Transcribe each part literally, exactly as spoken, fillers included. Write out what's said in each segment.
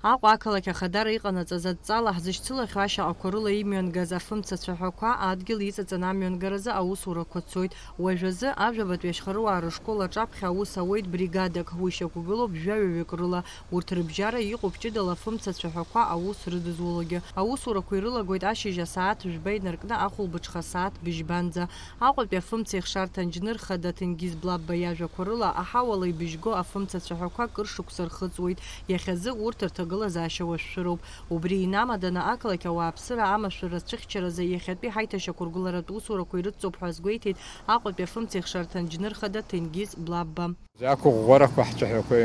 Аҟәа ақалақь Ахадара иҟанаҵаз адҵала ҳзышьцылахьоу ашьаҟақәа рыла имҩангаз афымца цәаҳәақәа адгьыл иҵаҵаны амҩангаразы аусурақәа цоит. Уажәазы ажәабатәи ашьхарыуаа рышкол аҿаԥхьа аус ауеит бригадак, уи шьақәгылоуп жәаҩаҩык рыла. Урҭ рыбжьара иҟоуп ҷыдала афымца цәаҳәақәа аус рыдызулогьы. Аусурақәа ирылагоит ашьыжь асааҭ жәба инаркны ахәылбыҽха асааҭ быжьбанӡа. Аҟәатәи афымцеихшарҭа анџьныр хада Ҭенгиз Блабба иажәақәа рыла, аҳауала ибыжьго афымца цәаҳәақәа кыр шықәса рхыҵуеит. Иахьазы урҭ рҭагылазаашьа уашәшәыроуп. Убри инамаданы, ақалақь ауааԥсыра амашәыр рацәыхьчаразы иахьатәи ҳаиҭашьақәыргыларатә усурақәа ирыдҵоуп ҳәа азгәеиҭеит Аҟәатәи афымцеихшарҭа анџьныр хада Ҭенгиз Блабба. Ақәыӷәӷәарақәа ҳцәаҳәақәа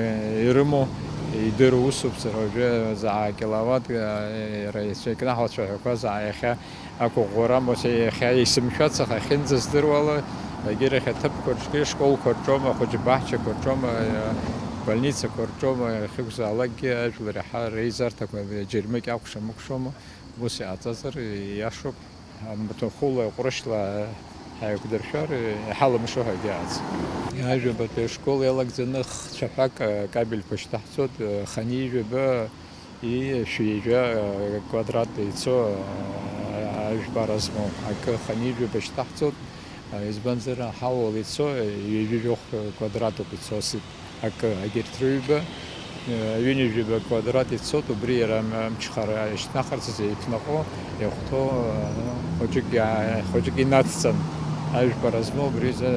ирымоу идыру усуп, сара уажәы заа киловатт, иара ицәеикнаҳау ацәаҳәақәа заа иахьа ақәыӷәӷәара амоу, иахьа исымшәац аха ахьынӡаздыруала, егьырахь аҭыԥқәа рҿгьы, школқәа рҿоума, ахәыҷбаҳчақәа рҿоума, больницақәа рҿоума, иахьакәзаалакгьы ажәлар иаҳа реизарҭақәа џьармыкьа акәша-мыкәшоума, ус иҟаҵазар иашоуп. Амаҭәахәыла, ҟәрышьла ҳаиқәдыршәар, иҳалымшо ҳәагьы ааӡ. Ажәабатәи ашкол иалагӡаны х-, цәаҳәак, акабельқәа шьҭаҳҵоит, хынҩажәаба и шәи жәа квадрат ицо, ажәбара змоу акы хынҩажәаба шьҭаҳҵоит, избанзар, аҳауала ицо ҩажәи жәохә квадратуп ицо. Акы, егьырҭ рыҩба, ҩынҩажәаба квадрат ицоит, убри иара ам-, амчхара ишьҭнахырц азы еиқәнаҟәо, иахәҭоу, хәыҷык иаа-, хәыҷык инацҵан, ажәбара змоу убри изы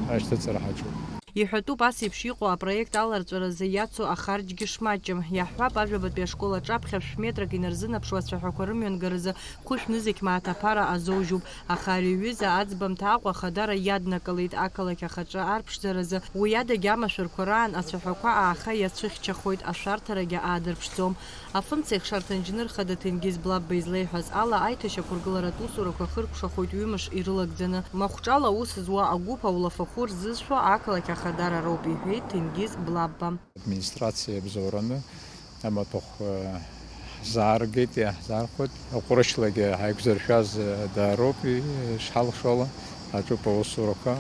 ашьҭыҵра ҳаҿуп. Иҳәатәуп ас еиԥш иҟоу апроект аларҵәаразы иацу ахарџьгьы шмаҷым. Иаҳҳәап, ажәабатәи ашкол аҿаԥхьа шә-метрак инарзынаԥшуа ацәаҳәақәа рымҩангаразы хәышә нызқь мааҭ аԥара азоужьуп. Аха ари аҩыза аӡбамҭа Аҟәа Ахадара иаднакылеит ақалақь ахаҿы арԥшӡаразы. Уи адагьы амашәырқәа раан ацәаҳәақәа ааха иацәыхьчахоит, ашәарҭарагьы аадырԥшӡом. Афымцеихшарҭа анџьныр хада Ҭенгиз Блабба излеиҳәаз ала, аиҭашьақәыргыларатә усурақәа хыркәшахоит ҩымш ирылагӡаны. Махәҿала аус зуа агәыԥ аулафахәы рзызшәо ақалақь Ахадара роуп, иҳәеит Ҭенгиз Блабба. Администрациа иабзоураны амаҭәахә, э, ҳзааргеит, иаҳзаархәоит. Аҟәрышьлагьы ҳаиқәзыршәаз, э, даароуп, и-, ишҳалшо ала, ҳаҿуп аусурақәа.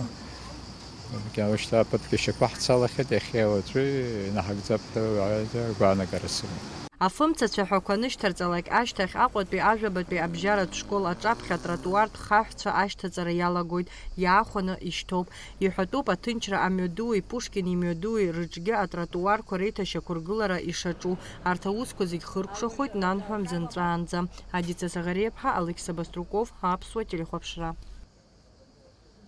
Макьана шьҭа ԥыҭк ишьақәаҳцалахьеит, иахьеи уаҵәи инаҳагӡап ҳәа, э, агәаанагара сымоуп. Афымца цәаҳәақәа анышьҭарҵалак ашьҭахь, Аҟәатәи ажәабатәи абжьаратә школ аҿаԥхьа атротуартә хаҳәцәа ашьҭаҵара иалагоит, иаахәаны ишьҭоуп. Иҳәатәуп, аҭынчра амҩадуи Пушкин имҩадуи рыҿгьы атротуарқәа реиҭашьақәыргылара ишаҿу. Арҭ аусқәа зегь хыркәшахоит нанҳәа мза нҵәаанӡа. Адица Саӷариаԥҳа, Алықьса Баструков, Аԥсуа телехәаԥшра.